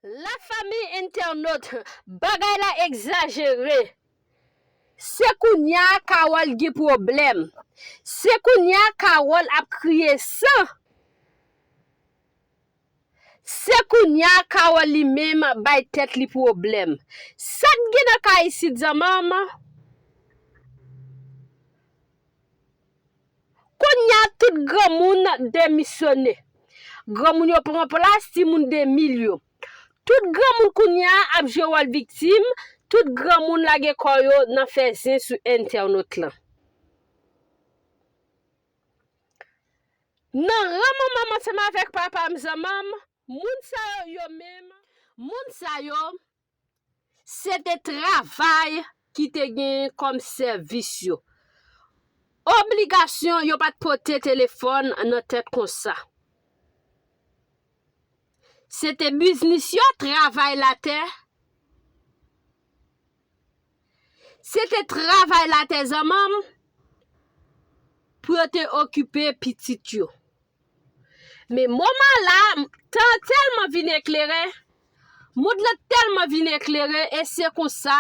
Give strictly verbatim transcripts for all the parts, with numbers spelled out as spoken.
Lafanmi entènot, bagay la egzajere. Se kounye a Carole gen pwoblèm. Se kounye a Carole ap kriye san. Se kounye a Carole li menm bay tèt li pwoblèm. Sa k gen nan kay isit, zanmanm? Kounye a tout granmoun demisyone. Granmoun yo pran plas timoun de mil yo. Tout granmoun kounye a ap jwe wòl viktim. Tout granmoun lage kò yo nan fè zen sou entènot lan. Nan ran manman m ansanm avèk papa m, zanmanm, moun sa yo, yo menm, moun sa yo, se te travay ki te gen kòm sèvis yo. Obligasyon yo pa t pote telefòn nan tèt konsa. Se te biznis yo, travay latè. Se te travay latè, zanmanm, pou yo te okipe pitit yo. Men moman la, tan tèlman vin eklere, mond lan tèlman vin eklere, e se konsa,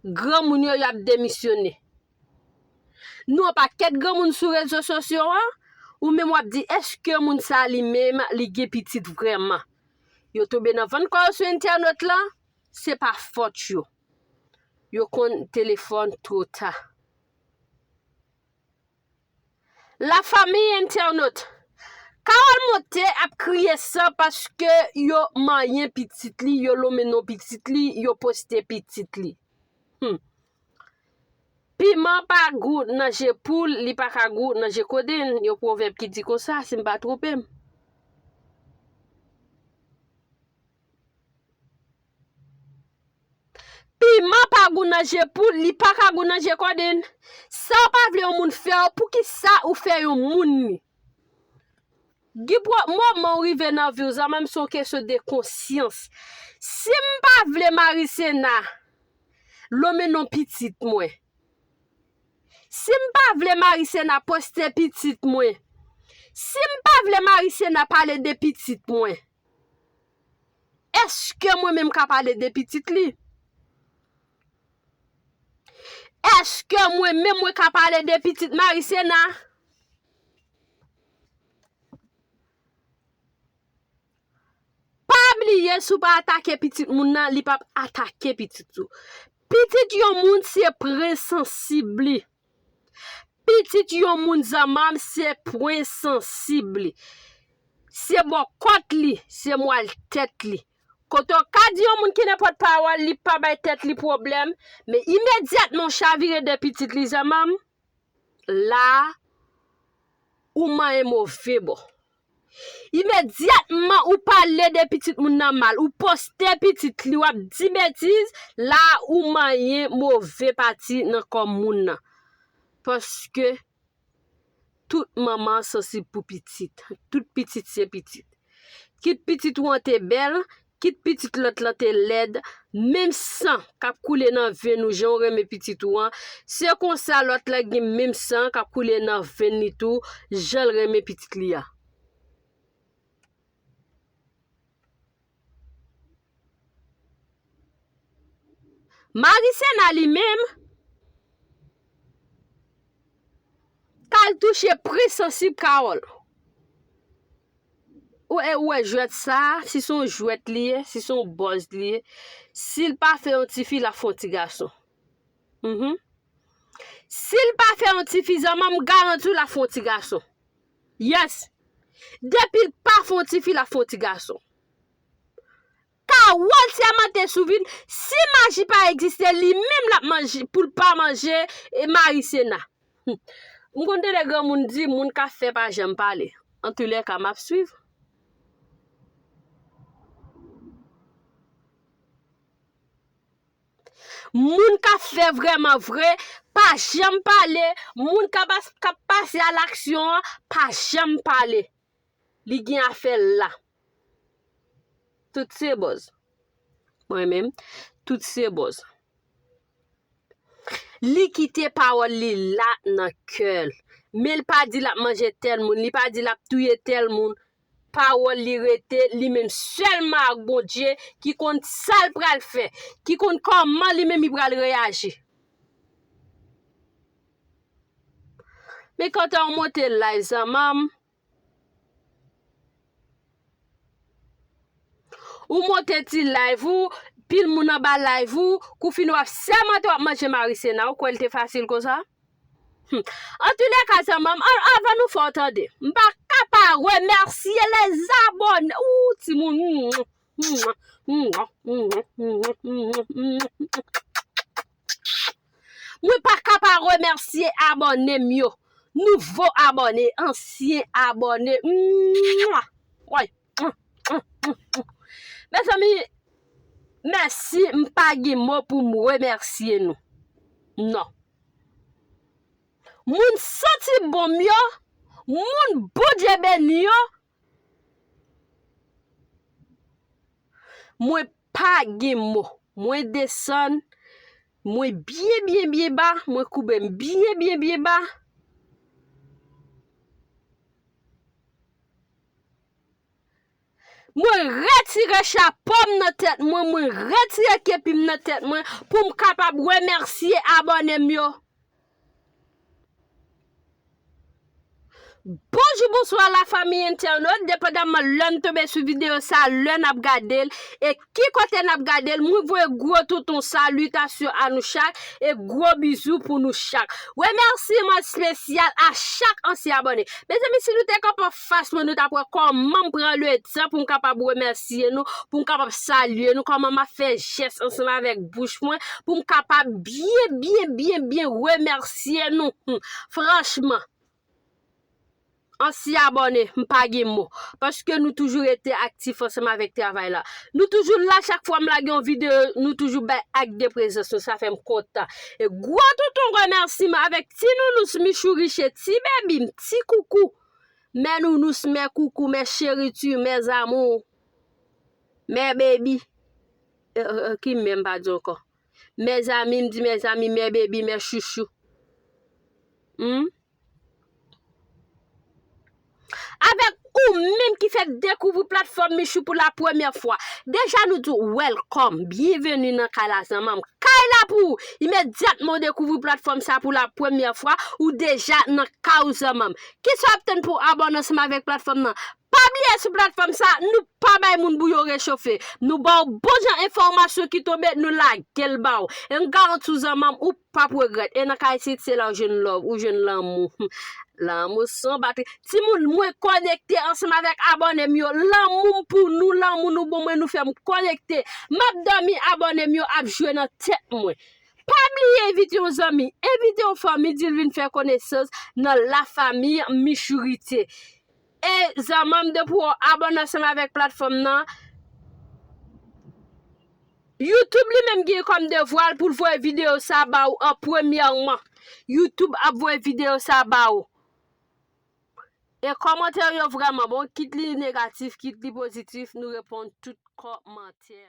granmoun yo, y ap demisyone. Nou yon pakèt granmoun sou rezo sosyo an, ou menm w ap di, èske moun sa li menm, li gen pitit vrèman? Yo tonbe nan vann kò yo sou entènot lan, se pa fòt yo. Yo konn telefòn twò ta. Lafanmi entènot, Carole monte ap kriye san paske yo manyen pitit li, yo lonmen non pitit li, yo poste pitit li. Hmm. Piman pa gou nan je poul, li pa ka gou nan je kodenn. Yon pwovèb ki di konsa, si m pa twonpe m. Piman pa gou nan je poul, li pa ka gou nan je kodenn. Sa w pa vle yon moun fè w, poukisa ou fè yon moun li? Gen pwo-, moman w rive nan vi w, zanmanm, se yon kesyon de konsyans. Si m pa vle Marisena lonmen non pitit mwen, si m pa vle Marisena poste pitit mwen, si m pa vle Marisena pale de pitit mwen, èske mwen menm ka pale de pitit li? Èske mwen menm mwen ka pale de pitit Marisena? Pa bliye, si w pa atake pitit moun nan, li p ap atake pitit ou. Pitit yon moun se pwen sansib li. Pitit yon moun, zanmanm, se pwen sansib li. Se bò kòt li, se mwal tèt li. Kote w ka di yon moun ki nenpòt pawòl, li pa bay tèt li pwoblèm, men imedyatman w chavire de pitit li, zanmanm, la a, ou manyen move bò. Imedyatman ou pale de pitit moun nan mal, ou poste pitit li, w ap di betiz, la a ou manyen move pati nan kò moun nan. Paske tout manman sansib pou pitit. Tout pitit se pitit. Kit pitit ou an te bèl, kit pitit lòt lan te lèd, menm san k ap koule nan venn ou, jan w renmen pitit ou an, se konsa lòt la gen menm san k ap koule nan venn li tou, jan l renmen pitit li a. Marisena li menm, k al touche pwen sansib Carole. Ou e, ou wè jwèt sa, si se yon jwèt li ye, si se yon bòz li ye, si l pa fè yon tifi, l ap fè yon ti gason. Mhm. Si l pa fè yon tifi, zanmanm, m garanti w l ap fè yon ti gason. Yes. Depi l pa fè yon tifi, l ap fè yon ti gason. Carole sèmante sou vi l, si maji pa egziste, li menm l ap manje, pou l pa manje, e, Marisena. Hmm. M konn tande granmoun di, moun k ap fè pa janm pale. Antoulèka, m ap swiv. Moun k ap fè vrèman vre, pa janm pale. Moun k ap, k ap pase a laksyon an, pa janm pale. Li gen afè l la. Tout se bòz. Mwen menm, tout se bòz. Li kite pawòl li la nan kè l. Men l pa di l ap manje tèl moun, li pa di l ap touye tèl moun. pawòl li rete li menm sèlman ak Bondye ki konn sa l pral fè, ki konn kòman li menm li pral reyaji. Men kantan w monte live zanmanm. Ou monte ti live ou, pil moun anba live ou, kou fini w ap sèmante w ap manje Marisena, ou kwè l te fasil konsa? Hmm. Antoulèka zanmanm, an- anvan nou fè w tande, m pa ka pa remèsye lèzabòne. Ou timoun. Mwen pa ka pa remèsye abòne m yo. Nouvo abòne, ansyen abòne. Mwa! Woy! Mezanmi, mèsi, m pa gen mo pou m remèsye nou. Non. Moun santi bon m yo, moun Bondye beni yo, mwen pa gen mo. Mwen desann, mwen byen, byen, byen ba, mwen koube m byen, byen, byen ba. Mwen retire chapo m nan tèt mwen, mwen retire kepi m nan tèt mwen pou m kapab remèsye abòne m yo. Bonjou, bonswa lafanmi entènot, depandaman lè n tonbe sou videyo sa, lè n ap gade l, e ki kote n ap gade l, mwen voye gwo touton salitasyon a nou chak e gwo bizou pou nou chak. Remèsiman espesyal a chak ansyen abòne. Mezanmi, si nou te kanpe anfas mwen, nou t ap wè kòman m pran letan pou m kapab remèsye nou, pou m kapab salye nou, kòman m ap fè jès ansanm avèk bouch mwen, pou m kapab byen, byen, byen, byen remèsye nou. Hmm. Franchman, ansyen abòne, m pa gen mo. Paske nou toujou rete aktif ansanm avèk travay la. Nou toujou la chak fwa m lage yon videyo, nou toujou bay ak de prezans nou, sa fè m kontan. E gwo touton remèsiman avèk ti nounous Michou Riche, ti bebi m, ti koukou. Mè nounous, mè koukou, mè cheri tu, mè zamou, mè bebi. Eh, eh, ki mè m pa di ankò? Mè zami, m di mè zami, mè bebi, mè chouchou. Hmm? Avèk ou menm ki fèk dekouvri platfòm Michou pou la premyè fwa. Deja nou di w welcome, byenveni nan kay la zanmanm. Kay la pou ou! Imedyatman w dekouvri platfòm sa pou la premyè fwa, ou deja nan kay ou zanmanm. Kisa w ap tann pou w abòne ansanm avèk platfòm nan? Pa bliye sou platfòm sa, nou pa bay moun bouyon rechofe. Nou ba w bon jan enfòmasyon ki tonbe, nou lage l ba w. E m garanti w zanmanm, ou p ap regrèt. E nan kay isit, se la w jwenn love, ou jwenn lanmou. Lanmou san batri. Timoun, mwen konekte ansanm avèk abòne m yo. Lanmou m pou nou, lanmou nou bon mwen, nou fè m konekte. M ap dòmi, abòne m yo ap jwe nan tèt mwen. Pa bliye envite yon zanmi, envite yon fanmi, di l vin fè konesans nan lafanmi Michourite. E zanmanm, depi w abòne ansanm avèk platfòm nan, YouTube li menm gen kòm devwa l pou l voye videyo sa ba ou an premyèman. YouTube ap voye videyo sa ba ou. E kòmantè yo vrèman bon, kit li negatif, kit li pozitif, nou reponn tout kòmantè.